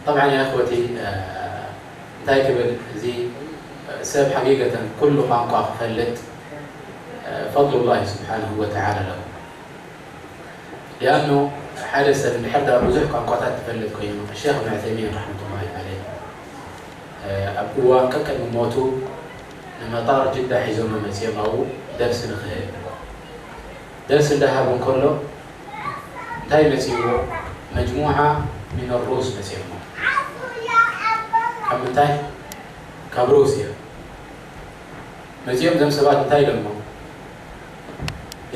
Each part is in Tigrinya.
طبعا يا إخوتي، آه، እንታይ ክብል፣ እዚ ሰብ ሓቂቀተን ኩሉ ቋንቋ ክፈልጥ፣ آه، فضل الله سبحانه وتعالى له. لأنه ሓደ ሰብ እንድሕር ዳ ብዙሕ ቋንቋታት ትፈልጥ ኮይኑ፣ الشيخ ابن عثيمين رحمة الله عليه، آه، ኣብ እዋን ቀቅድሚ ሞቱ ንመጣር ጅዳ ሒዞም መጺኦም ኣብኡ ደርሲ ንክህብ። ደርሲ እንዳሃቡ እንከሎ እንታይ መጺዎ? መጅሙዓ ሚን ሩስ መጺኦሞ። ካብ ምንታይ? ካብ ሩስያ መጺኦም። እዞም ሰባት እንታይ ኢሎሞ?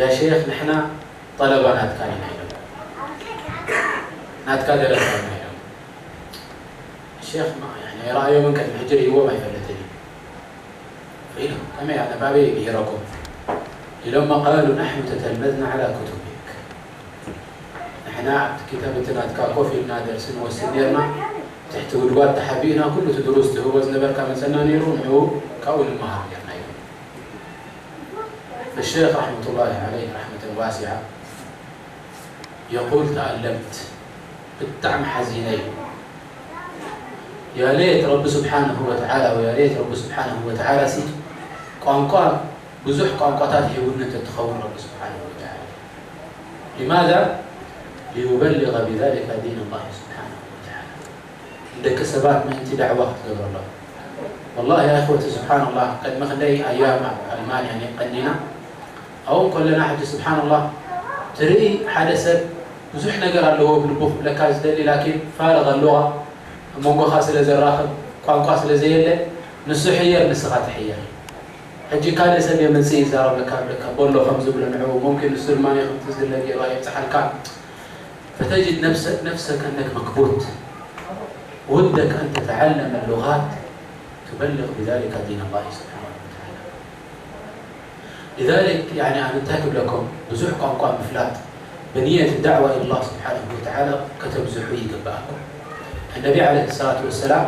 ያ ሼኽ፣ ንሕና ጠለባ ናትካ ኢና ኢሎም። ናትካ ደረፍታ ኢና ኢሎም። ሼኽ ማ-፣ ያኒ፣ ኣይረኣዮምን ቅድሚ ሕጂ ርእይዎም ኣይፈልጥን እዩ። ኢሎም፣ ከመይ ኣነ ባበይ ብሄረኩም? ኢሎም፣ قالوا نحن تتلمذنا على كتبك። ንሕና ኣብቲ ክታብ እቲ ናትካ ኮፍ ኢልና ደርሲ ንወስድ ኔርና፣ ትሕቲ ጉድጓድ ተሓቢእና ኩሉ እቲ ድሩስ ትህቦ ዝነበርካ መጸና ነይሩ፣ ንዕኡ ካብኡ ንመሃር ኔርና ኢሎም። الشيخ رحمة الله عليه رحمة واسعة يقول تألمت، ብጣዕሚ ሓዚነ እዩ። ያ ሌት ረቢ ስብሓንሁ ወተዓላ፣ ወያ ሌት ረቢ ስብሓንሁ ወተዓላ ሲ ቋንቋ፣ ብዙሕ ቋንቋታት ሂቡኒ እንተትኸውን ረቢ ስብሓንሁ ወተዓላ። لماذا؟ ليبلغ بذلك دين الله سبحانه وتعالى። ንደቂ ሰባት ምእንቲ ዳዕዋ ክትገብረሎም። ወላሂ ያ እኽወቲ፣ ስብሓንላህ፣ ቅድሚ ክንደይ ኣያም ኣብ ኣልማንያ ኔ-፣ ቀኒና። ኣብኡ ከለና ሕጂ ስብሓንላህ ትርኢ ሓደ ሰብ ብዙሕ ነገር ኣለዎ ብልቡ ክብለካ ዝደሊ፣ ላኪን ፋርቕ ኣለዋ ኣብ መንጎኻ ስለ ዘራኽብ ቋንቋ ስለ ዘየለ፣ ንሱ ሕየር፣ ንስኻ ትሕየር። ሕጂ ካልእ ሰብ የመጽእ ይዛረበካ፣ ይብለካ፣ በሎ ከም ዝብሎ ንዕኡ፣ ሙምኪን ንሱ ድማ ከምቲ ዝድለ ገይሩ ኣይብጽሓልካ። فتجد نفس-، نفسك أنك مكبوت. ودك أن تتعلم اللغات تبلغ بذلك دين الله سبحانه وتعالى. لذلك، يعني، ኣነ እንታይ ክብለኩም፣ ብዙሕ ቋንቋ ምፍላጥ ብንየት ዳዕዋ ኢላ ስብሓንሁ ወተዓላ ከተብዝሑ ይግብኣኩም። النبي عليه الصلاة والسلام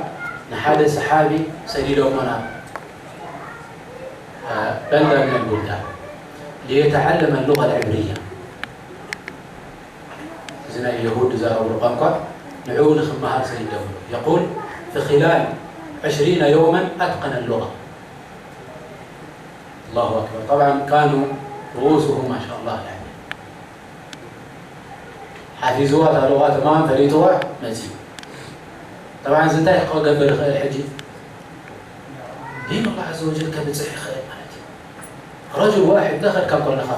ንሓደ ሰሓቢ ሰዲዶሞ ናብ፣ አ፣ በልዳ ምን ቡልዳን ليتعلم اللغة العبرية። እዚ ናይ የሁድ ዝዛረብሉ ቋንቋ ንዕኡ ንኽመሃር ሰዲዶምሉ። يقول في خلال عشرين يوما أتقن اللغة. الله أكبر. طبعا كانوا رؤوسهم ما شاء الله، يعني، ሓፊዝዋ እታ ሉቓ ተማም ፈሊጥዋ መጺኡ። طبعا እዚ እንታይ ክገብር ይኽእል ሕጂ? ዲን ኣላህ ዓዘ ወጀል ከብጽሕ ይኽእል ማለት እዩ። ረጁል ዋሒድ እንዳኸድካ ከለኻ፣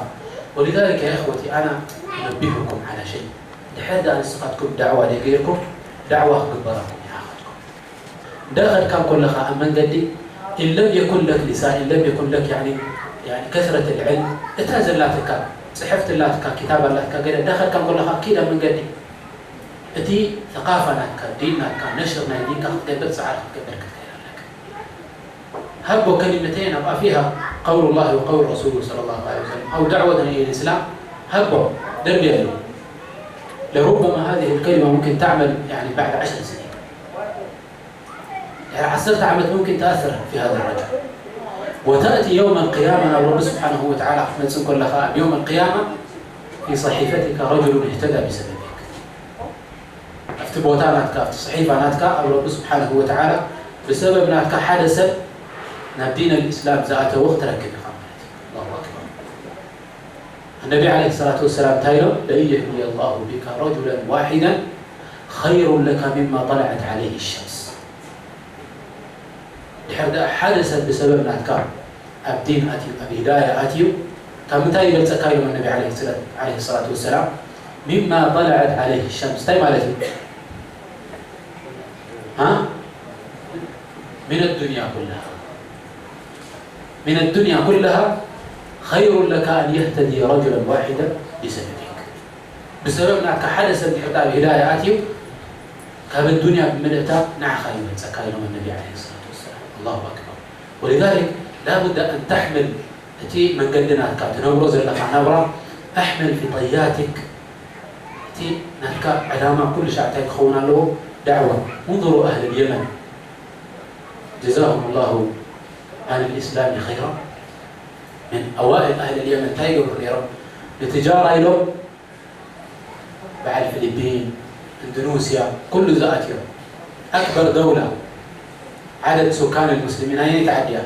ولذلك يا إخوتي أنا أنبهكم على شيء، ድሕር ደኣ ንስኻትኩም ዳዕዋ ደይገይርኩም ዳዕዋ ክግበረኩም እዩ። ንዓኻትኩም እንዳኸድካ ከለኻ ኣብ መንገዲ إن لم يكن لك لسان، إن لم يكن لك يعني، يعني كثرة العلم، እታ ዘላትካ ጽሕፍቲ ኣላትካ ክታብ ኣላትካ ገለ እንዳኸድካ ከለኻ ኪድ ኣብ መንገዲ እቲ ثقافة ናትካ ዲን ናትካ ነሽር ናይ ዲንካ ክትገብር ጻዕሪ ክትገብር ክትከይድ ኣለካ። هبوا كلمتين أبقى فيها قول الله وقول رسوله صلى الله عليه وسلم أو دعوة إلى الإسلام، هبوا، ደልድለሉ. لربما هذه الكلمة ممكن تعمل يعني بعد عشر سنين. يعني عشرة ዓመት ممكن تأثر في هذا الرجل. وتأتي يوم القيامة ናብ ረቢ ስብሓንሁ ወተዓላ ክትመጽእ ከለኻ ኣብ يوم القيامة في صحيفتك رجل اهتدى بسببك. ኣብቲ ቦታ ናትካ፣ ኣብቲ صحيفة ናትካ ኣብ ረቢ ስብሓንሁ ወተዓላ ብሰበብ ናትካ ሓደ ሰብ ናብ ዲን الإسلام ዝኣተወ ክትረክብ ኢኻ ማለት እዩ። الله أكبر. النبي عليه الصلاة والسلام እንታይ ኢሎም? لأن يهدي الله بك رجلا واحدا خير لك مما طلعت عليه الشمس. ድሕር ደኣ ሓደ ሰብ ብሰበብ ናትካ ኣብ ዲን ኣትዩ፣ ኣብ ሂዳያ ኣትዩ፣ ካብ ምንታይ ይበልጸካ ኢሎም النبي عليه الصلاة، عليه الصلاة والسلام، مما طلعت عليه الشمس. እንታይ ማለት እዩ? ها؟ من الدنيا كلها. من الدنيا كلها خير لك أن يهتدي رجلا واحدا بسببك. ብሰበብ ናትካ ሓደ ሰብ ድሕር ኣብ ሂዳያ ኣትዩ ካብ الدنيا ብምልእታ ንዓኻ ይበልጸካ ኢሎም النبي عليه الصلاة والسلام. الله أكبر. ولذلك لا بد أن تحمل እቲ መንገዲ ናትካ ትነብሮ ዘለኻ ናብራ أحمل في طياتك እቲ ናትካ ዕላማ ኩሉ ሻዕ እንታይ ክኸውን ኣለዎ? ዳዕዋ። انظروا أهل اليمن جزاهم الله عن الإسلام خيرا. من أوائل أهل اليمن እንታይ ይገብሩ ነይሮም? ንትጃራ ኢሎም በዓል ፊሊፒን፣ ኢንዶኔስያ፣ ኩሉ ዝኣትዮም። أكبر دولة عدد سكان المسلمين، ኣየነይቲ ዓዲ እያ?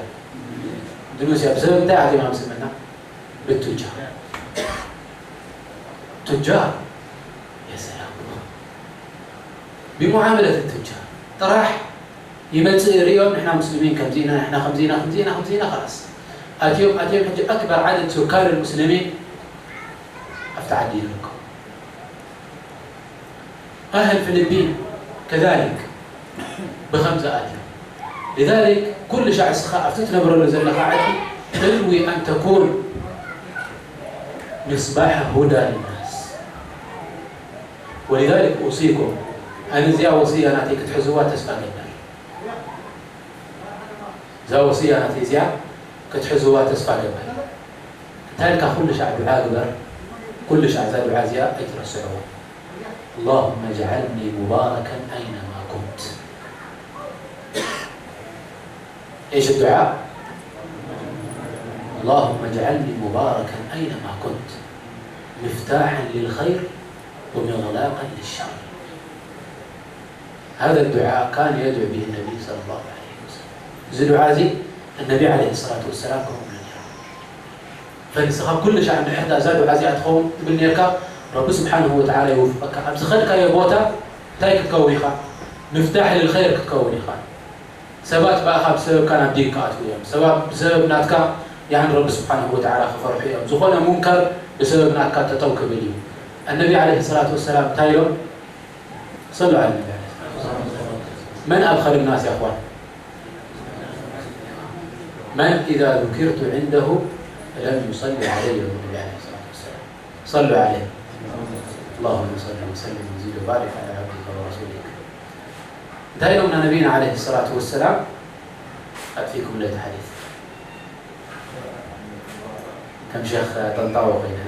ኢንዶኔስያ። ብሰበብ እንታይ ኣትዮም ኣብ እስልምና? بالتجار. تجار. يا سلام. بمعاملة التجار. ጥራሕ ይመጽእ ይርእዮም፣ ንሕና ሙስሊሚን ከምዚ ኢና፣ ንሕና ከምዚ ኢና፣ ከምዚ ኢና፣ ከምዚ ኢና፣ خلاص. ኣትዮም፣ ኣትዮም ሕጂ أكبر عدد سكان المسلمين ኣብቲ ዓዲ ይርከቡ። أهل فلبين كذلك ብኸምዚ ኣትዮም. لذلك ኩሉ ሻዕ እስኻ ኣብቲ ትነብረሉ ዘለኻ ዓዲ تنوي أن تكون مصباح هدى للناس. ولذلك أوصيكم، ኣነ እዚኣ ወስያ ናተይ ክትሕዝዋ ተስፋ ገበር። እዛ ወስያ ናተይ እዚኣ ክትሕዝዋ ተስፋ ገበር። እንታይ ኢልካ? ኩሉ ሻዕ ዱዓ ግበር። ኩሉ ሻዕ እዛ ዱዓ እዚኣ ኣይትረስዕዋ። اللهم اجعلني مباركا أينما كنت. إيش الدعاء؟ اللهم اجعلني مباركا أينما كنت، مفتاحا للخير ومغلاقا للشر. هذا الدعاء كان يدعو به النبي صلى الله عليه وسلم. እዚ ዱዓ እዚ النبي عليه الصلاة والسلام ከምኡ ይብሉ ነይሮም። ፈንስኻ ኩሉ ሻዕ እንድሕር እዛ ዱዓ እዚኣ ትኸውን ትብል ነርካ፣ ረቢ ስብሓንሁ ወተዓላ ይውፍቐካ። ኣብ ዝኸድካዮ ቦታ እንታይ ክትከውን ኢኻ? ምፍታሕ ልልኸይር ክትከውን ኢኻ። ሰባት ብኣኻ ብሰበብካ ናብ ዲን ክኣትዉ እዮም። ሰባት ብሰበብ ናትካ፣ ያኒ፣ ረቢ ስብሓንሁ ወተዓላ ክፈርሑ እዮም። ዝኾነ ሙንከር ብሰበብ ናትካ ጠጠው ክብል እዩ። ኣነቢ ዓለይሂ ሰላቱ ወሰላም እንታይ ኢሎም? صلوا على النبي عليه الصلاة والسلام. من أبخل الناس يا أخوان؟ من إذا ذكرت عنده لم يصل علي، يقول النبي عليه الصلاة والسلام. صلوا عليه. اللهم صل وسلم وزد وبارك على عبدك ورسولك. دائما نبينا عليه الصلاة والسلام قد في كل حديث. ከም ሸኽ ጠንጣዎ ኮይነ።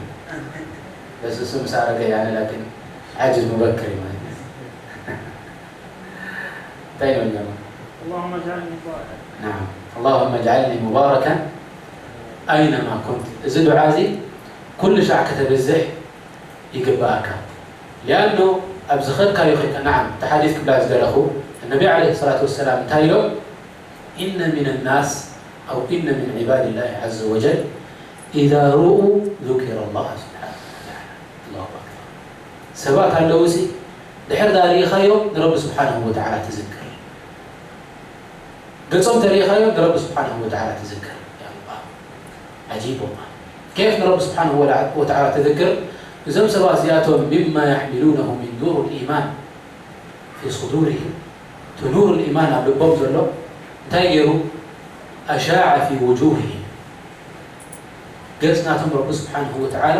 በስ እሱ ምስ ኣረገ ያነ ላኪን ዓጅዝ ሙበክር እዩ ማለት እዩ። እንታይ ነው የሚሆነው? اللهم اجعلني مباركا. نعم. اللهم اجعلني مباركا أينما كنت. እዚ ዱዓ እዚ ኩሉ ሻዕ ከተብዝሕ ይግባኣካ። ሊኣኖ ኣብ ዝኸድካዮ ኸይድካ፣ ናዓም፣ እቲ ሓዲስ ክብላ ዝደለኹ፣ እነቢ ዓለይሂ ሰላቱ ወሰላም እንታይ ኢሎም? إن من الناس أو إن من عباد الله عز وجل إذا رؤوا ذكر الله سبحانه وتعالى. الله أكبر. ሰባት ኣለዉ ሲ ድሕር ዳ ርኢኻዮም ንረቢ ስብሓንሁ ወተዓላ ትዝክር። ገጾም ተርኢኻዮም ንረቢ ስብሓንሁ ወተዓላ ትዝክር። ያ ኣላህ። ዓጂብ ወላሂ። ኬፍ ንረቢ ስብሓንሁ ወላ-፣ ወተዓላ ትዝክር? እዞም ሰባት እዚኣቶም مما يحملونه من نور الإيمان في صدورهم، እቲ ኑር الإيمان ኣብ ልቦም ዘሎ እንታይ ገይሩ? أشاع في وجوههم። ገጽ ናቶም ረቢ ስብሓንሁ ወተዓላ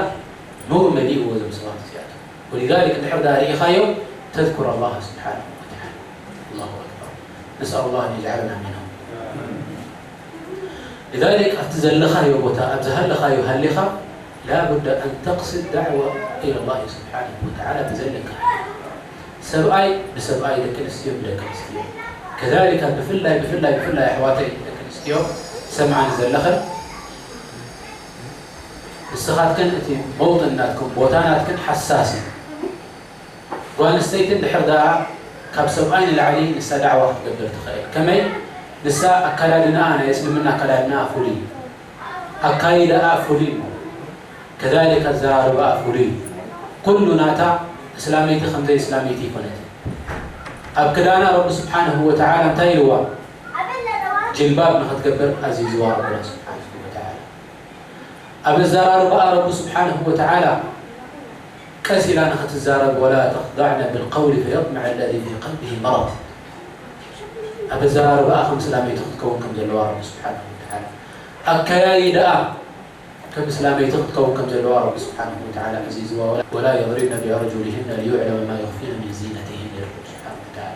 ኑር መሊእዎ እዞም ሰባት እዚኣቶም። ولذلك እንድሕር ዳ ርኢኻዮም تذكر الله سبحانه وتعالى. الله أكبر. نسأل الله أن يجعلنا منهم. لذلك ኣብቲ ዘለኻዮ ቦታ፣ ኣብ ዝሃለኻዮ ሃሊኻ لا بد أن تقصد دعوة إلى الله سبحانه وتعالى ብዘለካ። ሰብኣይ ብሰብኣይ፣ ደቂ ኣንስትዮ ብደቂ ኣንስትዮ። كذلك ብፍላይ ብፍላይ ብፍላይ ኣሕዋተይ ደቂ ኣንስትዮ ሰምዓኒ ዘለኽን፣ ንስኻትክን እቲ መውጥን ናትክን ቦታ ናትክን ሓሳስ እዩ። ጓል ኣንስተይቲ እንድሕር ደኣ ካብ ሰብኣይ ንላዕሊ ንሳ ዳዕዋ ክትገብር ትኽእል። ከመይ? ንሳ ኣከዳድናኣ ናይ እስልምና ኣከዳድናኣ ፍሉይ እዩ። ኣካይዳኣ ፍሉይ እዩ። ከዛሊከ ኣዘራርባኣ ፍሉይ እዩ። ኩሉ ናታ እስላመይቲ ከም ዘይ እስላመይቲ ኣይኮነትን። ኣብ ክዳና ረቢ ስብሓንሁ ወተዓላ እንታይ ኢልዋ? ጅልባብ ንኽትገብር ኣዚዝዋ ረብና ስብሓንሁ ወተዓላ። ኣብ ኣዘራርባኣ ረቢ ስብሓንሁ ወተዓላ ቀስ ኢላ ንኽትዛረብ፣ ولا تخضعن بالقول فيطمع الذي في قلبه مرض። ኣብ ኣዘራርባኣ ከም እስላመይቲ ክትከውን ከም ዘለዋ ረቢ ስብሓንሁ ወተዓላ፣ ኣከያይዳኣ ከም እስላመይቲ ክትከውን ከም ዘለዋ ረቢ ስብሓንሁ ወተዓላ ኣዚዝዋ። ولا يضربن بأرجلهن ليعلم ما يخفين من زينتهن ይብል ረቢ ስብሓንሁ ወተዓላ።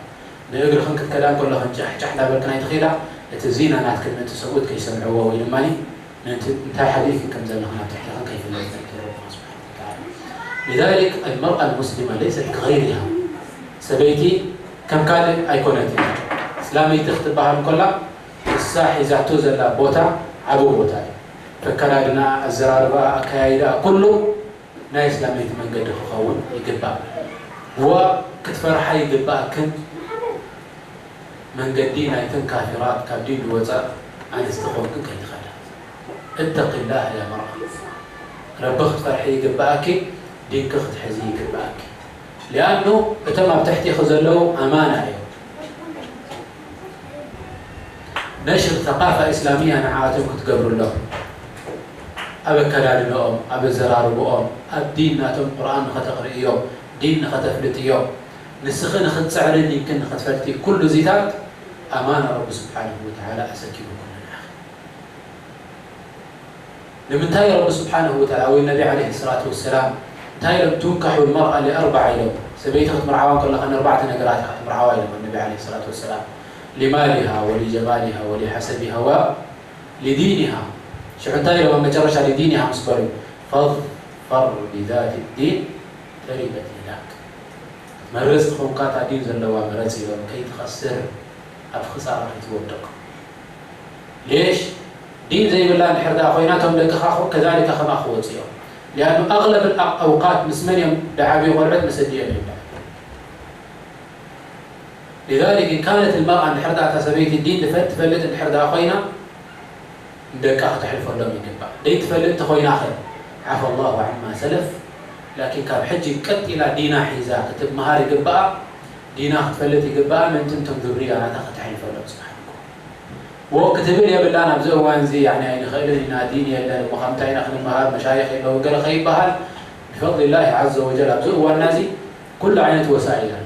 ንእግርኽን ክትከዳ እንከለኽን ጫሕ ጫሕ እናበልክን ኣይትኺዳ፣ እቲ ዚና ናትክን ምእንቲ ሰብኡት ከይሰምዕዎ ወይ ድማ ምእንቲ እንታይ ሓሊፍክን ከም ዘለኽን ኣብ ትሕተኽን ከይፍለጥ ምእንቲ ረብና ስብሓንሁ ወተዓላ። لذلك المرأة المسلمة ليست كغيرها. ሰበይቲ ከም ካልእ ኣይኮነትን። እስላመይቲ ክትበሃል እንከላ ንሳ ሒዛቶ ዘላ ቦታ ዓቢ ቦታ እዩ። ከከዳድና፣ ኣዘራርባ፣ ኣከያይዳ፣ ኩሉ ናይ እስላመይቲ መንገዲ ክኸውን ይግባእ። ወ ክትፈርሓ ይግባእክን። መንገዲ ናይተን ካፊራት ካብ ዲን ዝወፃ ኣንስቲ ኮንክን ከይትኸዳ። እተቂላህ ያ መርኣ፣ ረቢ ክትፈርሒ ይግብኣኪ፣ ዲንኪ ክትሕዚ ይግብኣኪ። ሊኣኑ እቶም ኣብ ትሕቲኺ ዘለዉ ኣማና እዮም። ነሽር ተቃፋ ኢስላሚያ ንዓኣቶም ክትገብሩሎም፣ ኣብ ኣከዳድንኦም፣ ኣብ ኣዘራርብኦም፣ ኣብ ዲን ናቶም ቁርኣን ንኸተቕርእዮም፣ ዲን ንኸተፍልጥዮም፣ ንስኺ ንኽትፅዕሪ ዲንክን ንኽትፈልጢ ኩሉ እዚታት ኣማና ረቢ ስብሓንሁ ወተዓላ ኣሰኪሙኩም ንዓኺ። ንምንታይ ረቢ ስብሓንሁ ወተዓላ ወይ ነቢ ዓለይሂ ሰላቱ ወሰላም እንታይ ኢሎም ትንካሑ ልመርኣ ሊኣርባዓ ኢሎም ሰበይቲ ክትምርዓዋ ከለኻ ንኣርባዕተ ነገራት ኢኻ ትምርዓዋ ኢሎም ነቢ ዓለይሂ ሰላቱ ወሰላም ሊማሊሃ ወሊጀማሊሃ ወሊሓሰቢሃ ወሊዲኒሃ ሽዑ እንታይ ኢሎም ኣብ መጨረሻ ሊዲኒሃ ምስ በሉ ፈዝፈር ቢዛቲ ዲን ተሪበት የዳክ መርፅ ኾንካ እታ ዲን ዘለዋ ምረፅ ኢሎም ከይትኸስር ኣብ ክሳራ ከይትወድቕ ሌሽ ዲን ዘይብላ እንድሕር ደኣ ኮይና እቶም ደቅኻ ከዛሊካ ከማኣ ክወፁ እዮም ሊኣኑ ኣغለብ ኣውቃት ምስ መን እዮም ደዓብዩ ቆልዑት መሰዲኦም ይበሃል لذلك إن كانت المرأة እንድሕር ደኣ እታ ሰበይቲ ዲን ትፈልጥ እንድሕር ደኣ ኮይና ንደቃ ክተሕልፈሎም ይግባእ ደይትፈልጥ ተኾይና ኸ ዓፈ الله عما سلف لكن ካብ ሕጂ ቀጥ ኢላ ዲና ሒዛ ክትምሃር ይግባኣ ዲና ክትፈልጥ ይግባኣ ምእንቲ እቶም ذرية ናታ ከተሕልፈሎም ስብሓንኩም ወ ክትብል የብላን ኣብዚ እዋን እዚ يعني ኣይንኽእልን ኢና ዲን የለን እሞ ካብ እንታይ ኢና ክንምሃር መሻይኽ የለዉ ገለ ከይበሃል بفضل الله عز وجل ኣብዚ እዋንና እዚ ኩሉ ዓይነት ወሳኢል ኣሎ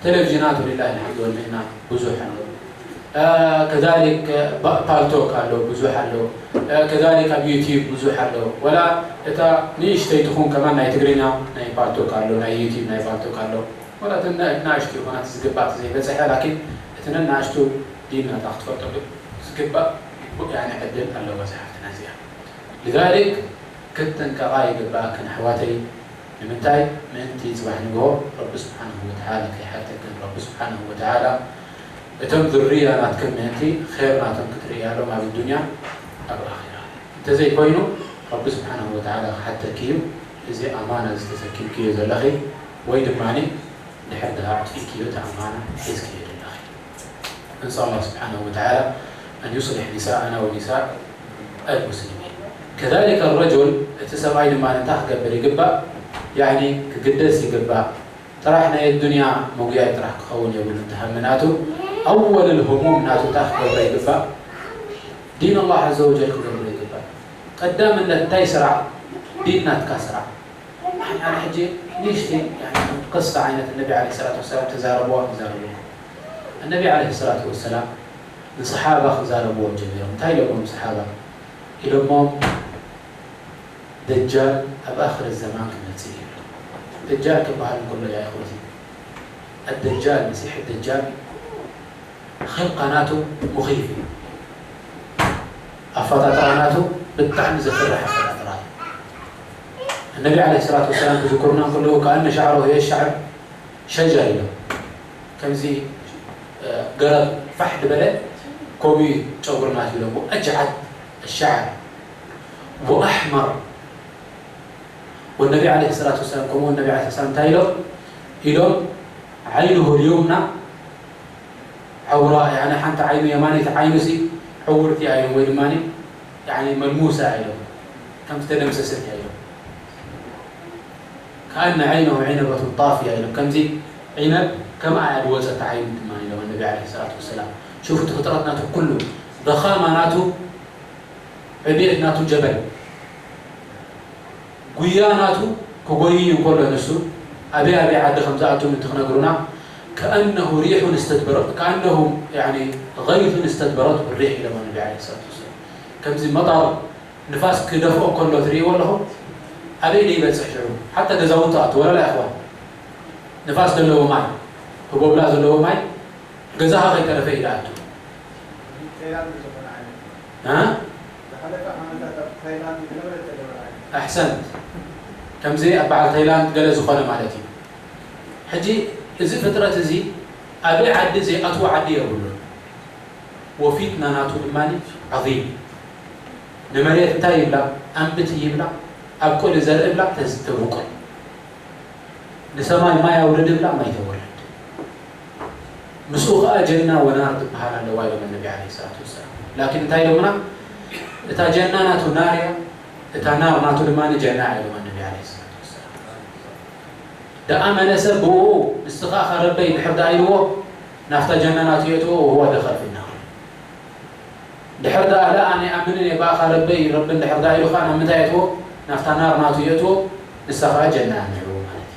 ቴሌቪዥናት ولله الحمد والمنة ብዙሕ ኣሎ كذلك ፓልቶክ ኣሎ ብዙሕ ኣሎ كذلك ኣብ ዩቲዩብ ብዙሕ ኣሎ ወላ እታ ንእሽተይ ትኹን ከማን ናይ ትግርኛ ናይ ፓልቶክ ኣሎ ናይ ዩቲዩብ ናይ ፓልቶክ ኣሎ ወላ እተን ንኣሽቱ ይኾና እቲ ዝግባእ እቲ ዘይበፅሐ ላኪን እቲ ነናእሽቱ ዲን ናታ ክትፈልጦ ዝግባእ ዕድል ኣለዋ እዛ ሓፍትና እዚኣ لذلك ክትጥንቀቓ ይግባኣክን ኣሕዋተይ ንምንታይ ምእንቲ ፅባሕ ንግሆ ረቢ ስብሓንሁ ወተዓላ ከይሓተክን ረቢ ስብሓንሁ ወተዓላ እቶም ذرية ናትክን ምእንቲ ኸይር ናቶም ክትርእያሎም ኣብ ዱንያ ኣብ ኣኺራ እንተዘይኮይኑ ረቢ ስብሓንሁ ወተዓላ ክሓተኪ እዩ እዚ ኣማና ዝተሰኪምክዮ ዘለኺ ወይ ድማ ድሕር ድኣ ኣጥፊእክዮ እቲ ኣማና ሒዝክዮ ዘለኺ نسأل الله سبحانه وتعالى أن يصلح نساءنا ونساء المسلمين كذلك الرجل እቲ ሰብኣይ ድማ እንታይ ክገብር ይግባእ يعني ክግደስ ይግባእ ጥራሕ ናይ ኣዱንያ መጉያይ ጥራሕ ክኸውን የብሉ እንተሃሚ ናቱ ኣወል الهموم ናቱ እንታይ ክገብሮ ይግባእ ዲን الله عز وجل ክገብሮ ይግባእ ቀዳምነት እንታይ ስራሕ ዲን ናትካ ስራሕ ኣነ ሕጂ ንእሽተይ ቅሳ ዓይነት ነቢ ለ ሰላት ወሰላም ተዛረብዋ ክዛረበኩም እነቢ ለ ሰላት ወሰላም ንሰሓባ ክዛረብዎም ጀሚሮም እንታይ ኢሎሞም ሰሓባ ኢሎሞም ደጃል ኣብ ኣክር ዘማን ክመፅእ እዩ ደጃል ክበሃል እንከሎ ያ ይኹቲ ኣደጃል መሲሕ ደጃል ኸልቃ ናቱ ሙኺፍ እዩ ኣፈጣጥራ ናቱ ብጣዕሚ ዘፍርሕ ኣፈጣጥራ እዩ እነቢ ለ ሰላት ወሰላም ክዝክሩና እንከለዉ ከኣነ ሻዕሮ የሻዕር ሸጀር ኢሎም ከምዚ ገረብ ፋሕ ዝበለ ከምኡ ጨጉሪ ናቱ ኢሎም ኣጅዓት ሻዕር ወኣሕመር والنبي عليه الصلاة والسلام كما النبي عليه الصلاة والسلام تايلو إلو عينه اليمنى عوراء يعني حنت عينه يماني عينه سي عورتي عينه ويدماني يعني ملموسة عينه كم تدمسست عينه كأن عينه عنبة طافية عينه كم زي عنب كم أعد وزت عين دماني لو النبي عليه الصلاة والسلام شوفوا تفطرتنا كله ضخامة ناتو ዕብየት ናቱ ጀበል ጉያ ናቱ ክጎይይ እንከሎ ንሱ ኣበይ ኣበይ ዓዲ ከም ዝኣቱ ምእንቲ ክነግሩና كأنه ريح استدبرت كأنه يعني غيث استدبرته الريح ኢሎም ነቢ عليه الصلاة والسلام ከምዚ መጣር ንፋስ ክደፍኦ ከሎ ትርእይዎ ኣለኹም ኣበይ ደይበፅሕ ሽዑ ሓታ ገዛውቲ ኣቱ ወለላ ይኽዋን ንፋስ ዘለዎ ማይ ህቦብላ ዘለዎ ማይ ገዛኻ ከይተረፈ እዩ ዝኣቱ። ኣሕሰንት። ከምዚ ኣብ በዓል ታይላንድ ገለ ዝኾነ ማለት እዩ። ሕጂ እዚ ፍጥረት እዚ ኣበይ ዓዲ ዘይኣትዎ ዓዲ የብሉን። ወፊትና ናቱ ድማ ዓዚም። ንመሬት እንታይ ይብላ? ኣንብት ይብላ፣ ኣብቁል ዘርኢ ብላ ተዝ-፣ ተብቁል። ንሰማይ ማይ ኣውርድ ብላ ማይ ተወርድ። ምስኡ ኸዓ ጀና ወናር ትበሃል ኣለዋ ኢሎም ነቢ ዓለይሂ ሰላቱ ወሰላም። ላኪን እንታይ ኢሎምና? እታ ጀና ናቱ ናር እያ፣ እታ ናር ናቱ ድማ ጀና እያ ኢሎም ነቢ ዓለይሂ ሰላቱ ወሰላም። ደኣ መነ ሰብ ብኡ ንስኻ ኸዓ ረበይ ድሕር ደኣ ኢልዎ ናፍታ ጀና ናቱ የእትዎ፣ ወሁወ ደኸል ፊናር። ድሕር ደኣ ላ ኣነ ኣምንን እየ ብኣኻ ረበይ ረቢ እንድሕር ደኣ ኢሉ ኸዓ ናብ ምንታይ የእትዎ? ናፍታ ናር ናቱ የእትዎ፣ ንሳ ኸዓ ጀና እያ ማለት እዩ።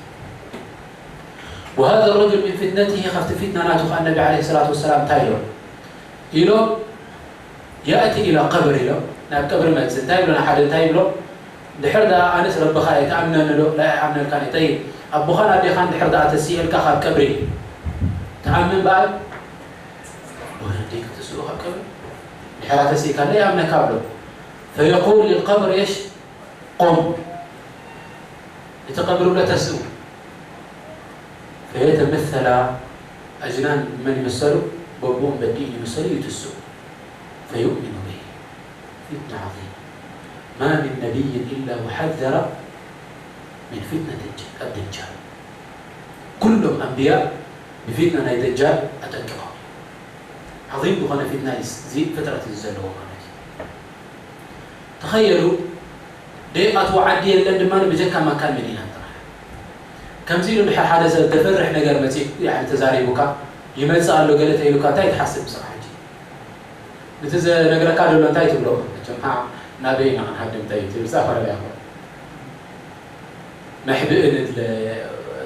وهذا الرجل من فتنته፣ ካብቲ ፊትና ናቱ ኸዓ ነቢ ዓለይሂ ሰላቱ ወሰላም እንታይ ኢሎም? ኢሎም يأتي إلى قبر ኢሎም ናብ ቀብሪ መጽእ እንታይ ይብሎ ንሓደ እንታይ ይብሎ ድሕር ደኣ ኣነስ ረብኻ እየ ትኣምነኒ ዶ ላ ኣይኣምነልካን እየ ጠይብ ኣቦኻን ኣዴኻን ድሕር ደኣ ተሲእልካ ካብ ቀብሪ ትኣምን በኣል ኣቦን ኣዴካ ተስኡ ካብ ቀብሪ ድሕራ ተሲእካ ለ ይኣምነካ ብሎ فيقول للقبر إيش قم እቲ ቀብሪ ብሎ ተስኡ فيتمثل أجنان من ይምሰሉ በቦኦም በዲኡ ይምሰሉ ይትስኡ فيؤمن به فتنة عظيمة ما من نبي إلا وحذر من فتنة الدجال ኩሎም ኣንብያ ብፊትና ናይ ደጃል ኣጠንቂቖም ዓظيم ዝኾነ ፊትና እዚ ፍጥረት እዚ ዘለዎ ማለት እዩ ተኸየሉ ደይቃትዎ ዓዲ የለን ድማ ብጀካ መካን መዲናን ጥራሕ ከምዚ ኢሉ ድሕር ሓደ ሰብ ዘፍርሕ ነገር መፂኡ ተዛሪቡካ ይመፅእ ኣሎ ገለ ተይሉካ እንታይ ትሓስብ ንስኻ ሕጂ ነቲ ዝነግረካ ዘሎ እንታይ ትብሎ መቸም ናበይ ኢና ክንሃድም እንታይ ትብል ፃፈረላ ይኾን መሕብኢ ንድለ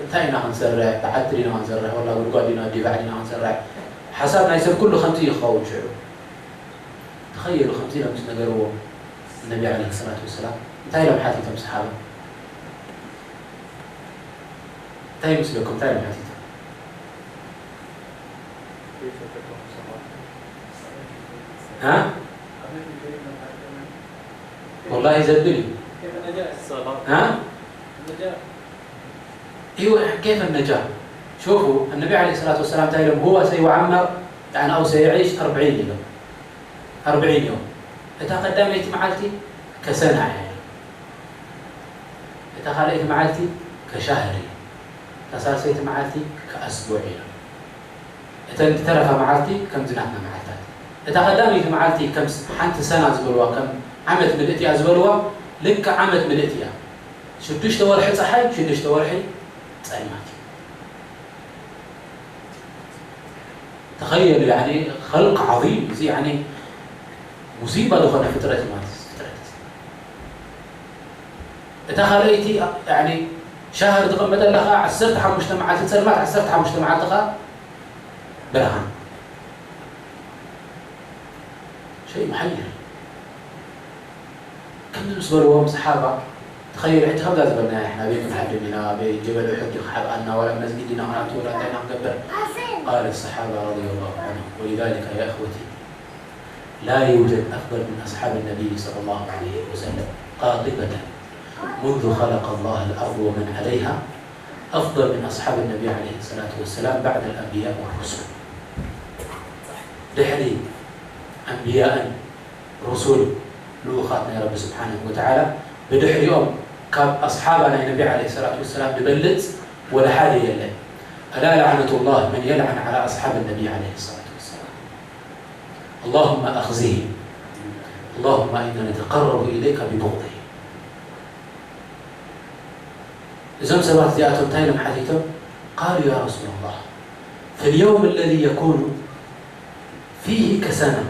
እንታይ ኢና ክንሰርሕ ብዓቲ ዲና ክንሰርሕ ወላ ጉድጓድ ዲና ዲባዕ ዲና ክንሰርሕ ሓሳብ ናይ ሰብ ኩሉ ከምዚ እዩ ክኸውን ሽዑ ተኸየሉ ከምዚ ኢሎም ምስ ነገርዎ ነቢ ዓለይሂ ሰላቱ ወሰላም እንታይ ኢሎም ሓቲቶም ሰሓባ እንታይ ይመስለኩም እንታይ ኢሎም ሓቲቶም ها؟ والله ዘብል እዩ ها؟ ايوه كيف النجاة؟ شوفوا النبي عليه الصلاة والسلام እንታይ ኢሎም هو سيعمر يعني أو سيعيش أربعين ኢሎም أربعين يوم እታ ቀዳመይቲ መዓልቲ ከሰና እያ እታ ካልኣይቲ መዓልቲ ከሻህር እዩ እታ ሳልሰይቲ መዓልቲ ከኣስቡዕ እዩ እተን ዝተረፋ መዓልቲ ከምዚ ናትና መዓልታት እታ ቀዳመይቲ መዓልቲ ከም ሓንቲ ሰና ዝበልዋ ከም ዓመት ምልእቲ እያ ዝበልዋ ልክዕ ዓመት ምልእቲ እያ ሽዱሽተ ወርሒ ፀሓይ ሽዱሽተ ወርሒ ፀልማት እዩ ተኸየሉ ያኒ ኸልቅ ዓظيم እዚ ያኒ ሙሲባ ዝኾነ ፍጥረት ማለት ፍጥረት እታ ካልኣይቲ ያኒ ሻህር ትቕመጠላ ከዓ ዓሰርተ ሓሙሽተ መዓልቲ ፀልማት ዓሰርተ ሓሙሽተ መዓልቲ ከዓ ብርሃን ሸይ መሓይር ከምዚ ምስ በልዎም ሰሓባ ተኸይል ሕጂ ከምዛ ዝበልናያ ንሕና ኣበይ ክንሃድም ኢና ኣበይ ጀበል ኡሑድ ድዩ ክሓብኣና ዋላ መስጊድ ዲና ክንኣቱ ወላ እንታይ ኢና ክንገብር قال الصحابة رضي الله عنهم ولذلك يا إخوتي لا يوجد أفضل من أصحاب النبي صلى الله عليه وسلم قاطبة منذ خلق الله الأرض ومن عليها أفضل من أصحاب النبي عليه الصلاة والسلام بعد الأنبياء والرسل ድሕሪ ኣንብያእን ሩሱል ልኡኻት ናይ ረቢ ስብሓንሁ ወተዓላ ብድሕሪኦም ካብ ኣስሓባ ናይ ነቢ ዓለይሂ ሰላቱ ወሰላም ዝበልፅ ወላ ሓደ የለን ألا لعنة الله من يلعن على أصحاب النبي عليه الصلاة والسلام اللهم أخزهم اللهم إنا نتقرب إليك ببغضهم እዞም ሰባት እዚኣቶም እንታይ ኢሎም ሓቲቶም قالوا يا رسول الله في اليوم الذي يكون فيه كسنة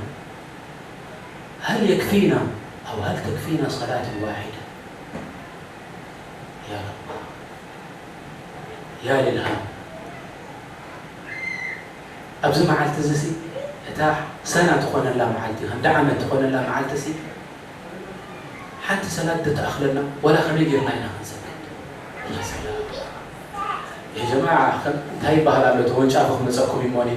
هل يكفينا أو هل تكفينا صلاة واحدة يا رب يا للهم ኣብዚ መዓልቲ እዚ ሲ እታ ሰና ትኾነላ መዓልቲ ከምዲ ዓመት ትኾነላ መዓልቲ ሲ ሓንቲ ሰላት ዶ ትኣኽለና ዋላ ከመይ ጌርና ኢና ክንሰግድ ያ ሰላም ያ ጀማዓ እንታይ ይበሃል ኣሎ ተወንጫፊ ክመፀኩም ይሞኒ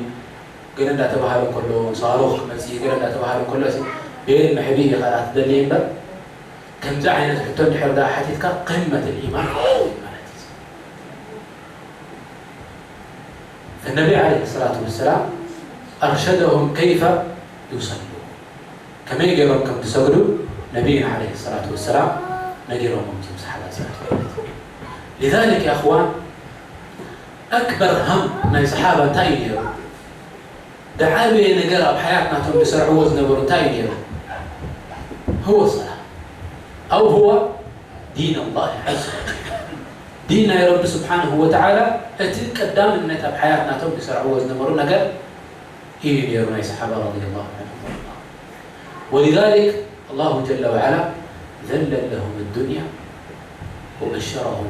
ገለ እንዳተባሃለ እንከሎ ሳሩኽ ክመፅእ ገለ እንዳተባሃለ እንከሎ ሲ ቤል መሕቢ ኢኻ ትደሊ እምበር ከምዚ ዓይነት ሕቶ እንድሕር ደኣ ሓቲትካ ቅመት ልኢማን ማለት እዩ النبي عليه الصلاة والسلام أرشدهم كيف يصلوا ከመይ ገይሮም ከም ዝሰግዱ ነቢይና عليه الصلاة والسلام ነጊሮሞም እዞም ሰሓባ እዚኣቶም لذلك يا أخوان أكبر هم ናይ ሰሓባ እንታይ እዩ ነይሩ ዝዓበየ ነገር ኣብ ሓያት ናቶም ዝሰርዕዎ ዝነበሩ እንታይ እዩ ነይሩ? هو الصلاة أو هو دين الله عز وجل. ዲን ናይ ረቢ ስብሓንሁ ወተዓላ እቲ ቀዳምነት ኣብ ሓያት ናቶም ዝሰርዕዎ ዝነበሩ ነገር እዩ ነይሩ ናይ ሰሓባ ረዲየላሁ ዐንሁም ወአርዳሁም። ولذلك الله جل وعلا ذلل لهم الدنيا وبشرهم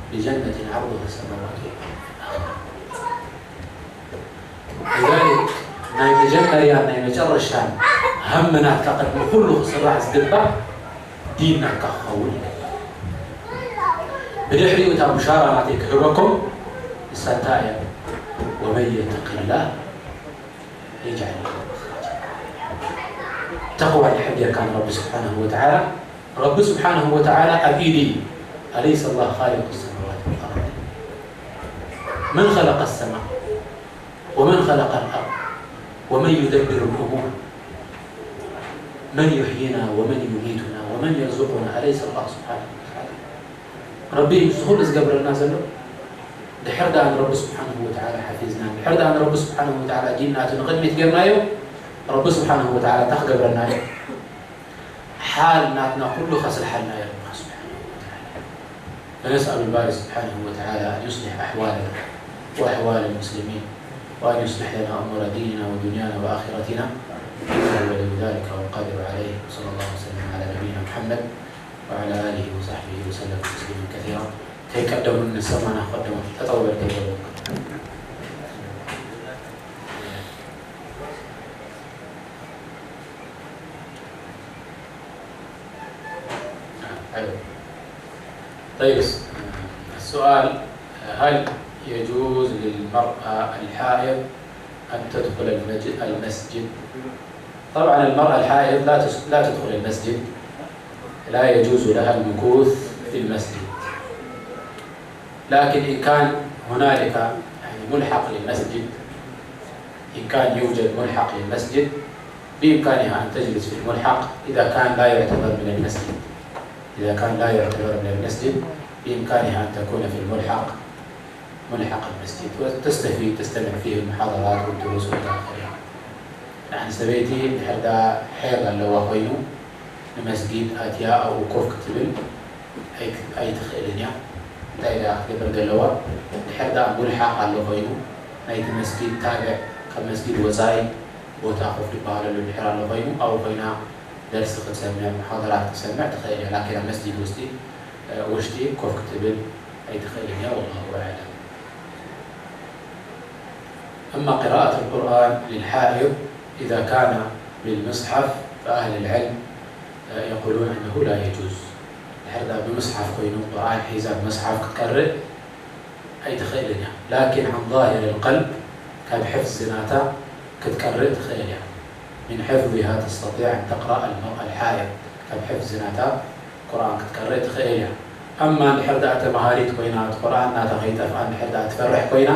بجنة عرضها السماوات والأرض. لذلك ናይ መጀመርያን ናይ መጨረሻን ሃም ናትካ ቅድሚ ኩሉ ክስራሕ ዝግባእ ዲን ናትካ ክኸውን እዩ። ብድሕሪኡ እታ ብሻራ ናተይ ክህበኩም ንሳ እንታይ እያ? ومن يتق الله يجعل له مخرجا. ተቕዋ እንድሕር ጌርካ ንረቢ ስብሓንሁ ወተዓላ፣ ረቢ ስብሓንሁ ወተዓላ ኣብ ኢዱ እዩ። أليس الله خالق السماوات والأرض؟ من خلق السماء ومن خلق الأرض ومن يدبر الأمور من يحيينا ومن يميتنا ومن يرزقنا أليس الله سبحانه وتعالى؟ ረቢ እዩ እዚ ኩሉ ዝገብረልና ዘሎ። ድሕር ደኣ ንረቢ ስብሓንሁ ወተዓላ ሓፊዝና፣ ድሕር ደኣ ንረቢ ስብሓንሁ ወተዓላ ዲንና እቲ ንቕድሚት ጌርናዮ፣ ረቢ ስብሓንሁ ወተዓላ እንታይ ክገብረና እዩ? ሓል ናትና ኩሉ ከስልሓልና እዩ ረብና ስብሓንሁ ወተዓላ። فنسأل الباري سبحانه وتعالى أن يصلح أحوالنا وأحوال المسلمين، وأن يصلح لنا أمور ديننا ودنيانا وآخرتنا، إنه ولي ذلك والقادر عليه. وصلى الله وسلم على نبينا محمد وعلى آله وصحبه وسلم تسليما كثيرا. ከይቀደሙኒ ንሰማና ክቐደሙ ጠጠው በል ከይበሉ። حلو. طيب، السؤال: هل يجوز للمرأة الحائض أن تدخل المج-، المسجد؟ طبعا المرأة الحائض لا تس-، لا تدخل المسجد، لا يجوز لها المكوث في المسجد، لكن إن كان هنالك يعني ملحق للمسجد، إن كان يوجد ملحق للمسجد، بإمكانها أن تجلس في الملحق إذا كان لا يعتبر من المسجد. إذا كان لا يعتبر من المسجد، بإمكانها أن تكون في الملحق، ملحق المسجد، وتستفيد، تستمع فيه المحاضرات والدروس وإلى آخره. ንሓንቲ ሰበይቲ ድሕር ደኣ ሓይድ ኣለዋ ኮይኑ ንመስጊድ ኣትያ ኣብኡ ኮፍ ክትብል ኣይክ-፣ ኣይትኽእልን እያ። እንታይ ደኣ ክትገብር ዘለዋ? ድሕር ደኣ ሙልሓቕ ኣሎ ኮይኑ ናይቲ መስጊድ ታብዕ፣ ካብ መስጊድ ወጻኢ ቦታ ኮፍ ዝበሃለሉ ድሕር ኣሎ ኮይኑ ኣብኡ ኮይና ደርሲ ክትሰምዕ፣ ሙሓደራት ክትሰምዕ ትኽእል እያ። ላኪን ኣብ መስጊድ ውሽጢ፣ ውሽጢ ኮፍ ክትብል ኣይትኽእልን እያ። ወላሁ ኣዕለም። أما قراءة القرآن للحائض إذا كان بالمصحف فأهل العلم يقولون أنه لا يجوز. ድሕር ዳ ብምስሓፍ ኮይኑ ቁርኣን ሒዛ ብምስሓፍ ክትቀርእ ኣይትኽእልን እያ። ላኪን عن ظاهر القلب ካብ ሕፍዚ ናታ ክትቀርእ ትኽእል እያ። من حفظها تستطيع أن تقرأ المرأة الحائض ካብ ሕፍዚ ናታ ቁርኣን ክትቀርእ ትኽእል እያ። ኣማ እንድሕር ደኣ ተምሃሪት ኮይና እቲ ቁርኣን ናታ ከይጠፍኣ እንድሕር ደኣ ትፈርሕ ኮይና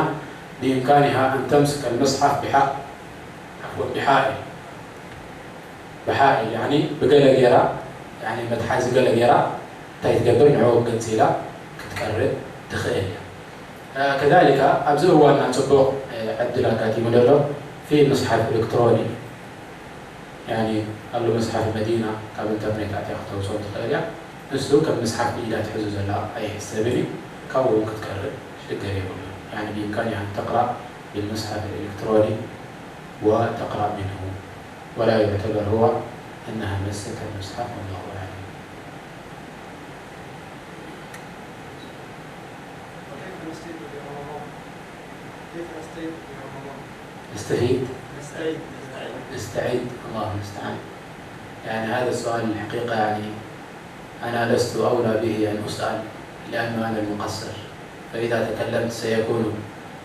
بإمكانها أن تمسك المصحف بحائل عفوا بحائل بحائل يعني ብገለ ጌራ يعني መትሓዚ ገለ ጌራ እንታይ ትገብር ንዕኡ ገንፂላ ክትቀርእ ትኽእል እያ። ከዛሊካ ኣብዚ እዋንና ፅቡቕ ዕድል ኣጋጢሙ ዘሎ في مصحف إلكتروني يعني ኣሎ መፅሓፍ መዲና ካብ ኢንተርኔት ኣትያ ክተውፅኦ ትኽእል እያ። ንሱ ከም መፅሓፍ ብኢዳ ትሕዙ ዘላ ኣይሕሰብን እዩ። ካብኡ እውን ክትቀርእ ሽግር የብሉን። يعني بإمكانها أن تقرأ بالمصحف الإلكتروني وتقرأ منه ولا يعتبر هو أنها مست المصحف والله أعلم. وكيف نستعيد في رمضان؟ كيف نستعيد في رمضان؟ نستفيد؟ نستعيد، نستعيد. نستعيد، الله المستعان. يعني هذا السؤال الحقيقة يعني أنا لست أولى به أن أسأل لأنه أنا المقصر، فإذا تكلمت سيكون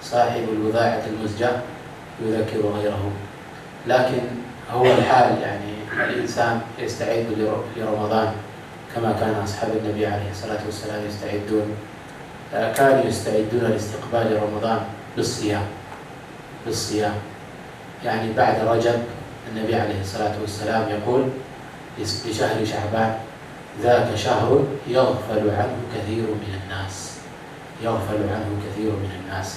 صاحب البضاعة المزجاة يذكر غيره. لكن هو الحال يعني الإنسان يستعد لر-، لرمضان كما كان أصحاب النبي عليه الصلاة والسلام يستعدون. كانوا يستعدون لاستقبال رمضان بالصيام، بالصيام. يعني بعد رجب النبي عليه الصلاة والسلام يقول لشهر شعبان: ذاك شهر يغفل عنه كثير من الناس، يغفل عنه كثير من الناس.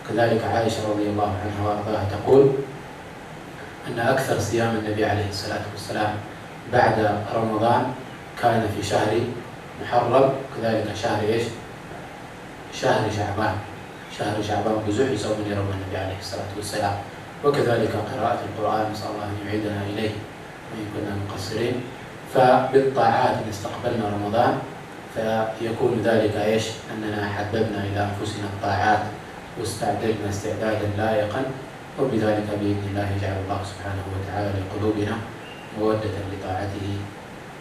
كذلك عائشة رضي الله عنها وأرضاها تقول: أن أكثر صيام النبي عليه الصلاة والسلام بعد رمضان كان في شهر محرم، كذلك شهر إيش؟ شهر شعبان. شهر شعبان ብዙሕ ይጾሙ ነይሮም النبي عليه الصلاة والسلام. وكذلك قراءة القرآن، نسأل الله أن يعيدنا إليه وإن كنا مقصرين. فبالطاعات إن استقبلنا رمضان فيكون ذلك إيش؟ أننا حببنا إلى أنفسنا الطاعات واستعددنا استعدادا لائقا، وبذلك بإذن الله يجعل الله سبحانه وتعالى لقلوبنا مودة لطاعته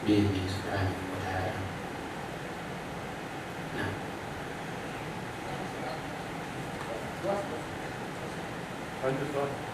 بإذنه سبحانه وتعالى. نعم. عندي سؤال.